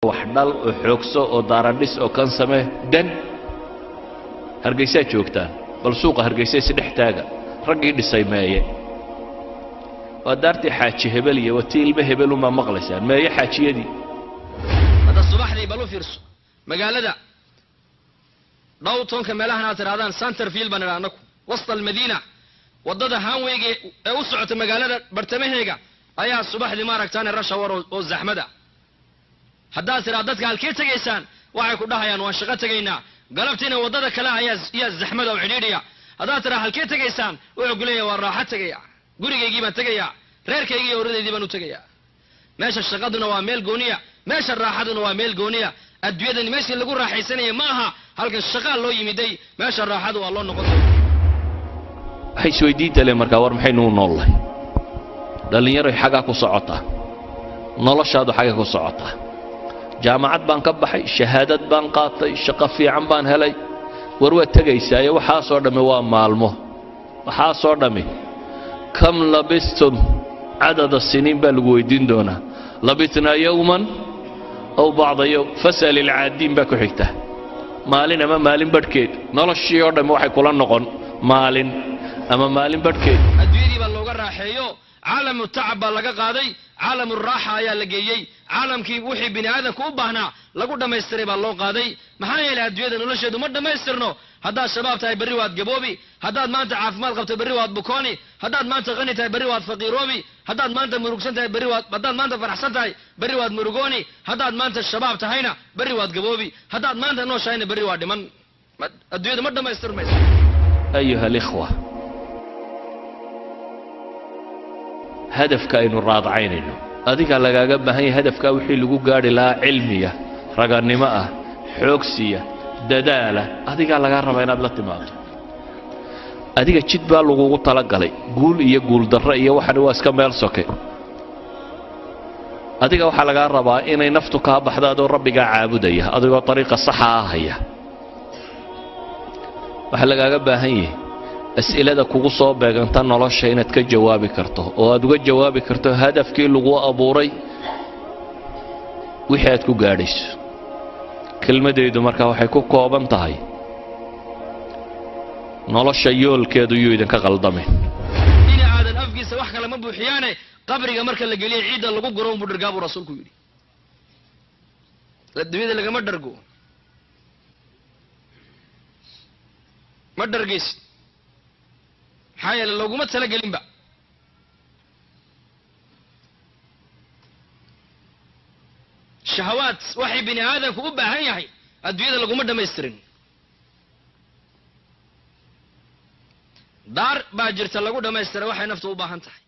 Wax dhal oo xoogso oo daaradhis oo kan samee. Dan Hargaysaa joogtaan, bal suuqa Hargaysa isdhex taaga. Raggii dhisay meeye? Waa daartii Xaaji Hebel iyo waa tii ilmo Hebelunbaa maqlaysaan. Meeye xaajiyadii? Hadda subaxdii bal u fiirso magaalada downtownka, meelahan aad tidhahdaan Centerville baan idhaa annaku, wasta almadiina, waddada highwayga ee u socota magaalada bartamaheega ayaa subaxdii maaragtaane rush hour oo zaxmada. Haddaad tidhaa dadka halkee tegaysaan, waxay ku dhahayaan waan shaqo tegaynaa. Galabtiina waddada kale ayaa yaa zaxmada oo cidhiidhiya. Haddaad tidhaa halkee tegaysaan, wuxuu ku leeyahay waan raaxo tegaya, gurigaygii baan tegayaa, reerkaygii iyo oradeydii baan u tegayaa. Meesha shaqaduna waa meel gooniya, meesha raaxaduna waa meel gooniya. Adduunyadani meeshii lagu raaxaysanaya ma aha. Halkan shaqaa loo yimiday, meesha raaxadu waa loo noqon doona. Waxay isweydiinta le markaa, war maxaynu u noollahay? Dhallinyaroy, xaggaa ku socotaa noloshaadu? Xagga ku socotaa? Jaamacad baan ka baxay, shahaadad baan qaatay, shaqo fiican baan helay. War waad tegaysaaye, waxaasoo dhammi waa maalmo, waxaasoo dhammi. كم لبثتم عدد سنين baa lagu weydiin doonaa. لبثنا يوما أو بعض يوم فاسأل العادين baa ku xigta. Maalin ama maalin badhkeed. Noloshii oo dhammi waxay kula noqon maalin ama maalin badhkeed. Adduunyadii baa looga raaxeeyo, caalamu tacab baa laga qaaday, caalamu raaxa ayaa la geeyey. Caalamkii wixii bini aadamku u baahnaa lagu dhammaystiray baa loo qaaday. Maxaa yeelay, adduunyada nolosheedu ma dhammaystirno. Haddaad shabaab tahay, berri waad gaboobi. Haddaad maanta caafimaad qabto, berri waad bukooni. Haddaad maanta qani tahay, berri waad faqiiroobi. Haddaad maanta murugsan tahay, berri waad, haddaad maanta faraxsan tahay, berri waad murugooni. Haddaad maanta shabaab tahayna, berri waad gaboobi. Haddaad maanta nooshahayna, berri waa dhiman. Adduunyada ma dhammaystirmayso. أيها الإخوة, hadafka aynu raadacaynayno adiga lagaaga baahan yahay. Hadafkaa wixii lagu gaadhi lahaa, cilmiya, ragannimo ah, xoogsiya, dadaala, adigaa lagaa rabaa inaad la timaado. Adiga jid baa lagugu talagalay. Guul iyo guuldarro iyo waxani waa iska meel soke. Adiga waxaa lagaa rabaa inay naftu kaa baxdo adoo Rabbigaa caabudaya, adigoo ariiqa saxa ah haya. Waxaa lagaaga baahan yahay as'ilada kugu soo beeganta nolosha inaad ka jawaabi karto, oo aad uga jawaabi karto hadafkii lagu abuuray wixii aad ku gaadhayso. Kelmadaydu markaa waxay ku kooban tahay: nolosha yoolkeedu yuu idinka qaldamin. Ina aadan afkiisa wax kale ma buuxiyaane, qabriga marka la geliyo ciidda lagu guro unbuu dhargaa, buu Rasuulku yidhi. Adduunyada lagama dhargo, ma dhargaysid, maxaa yeele looguma talagelinba. Shahawaad waxay bini aadamku u baahan yahay adduunyada laguma dhammaystirin. Daar baa jirta lagu dhammaystira waxay naftu u baahan tahay.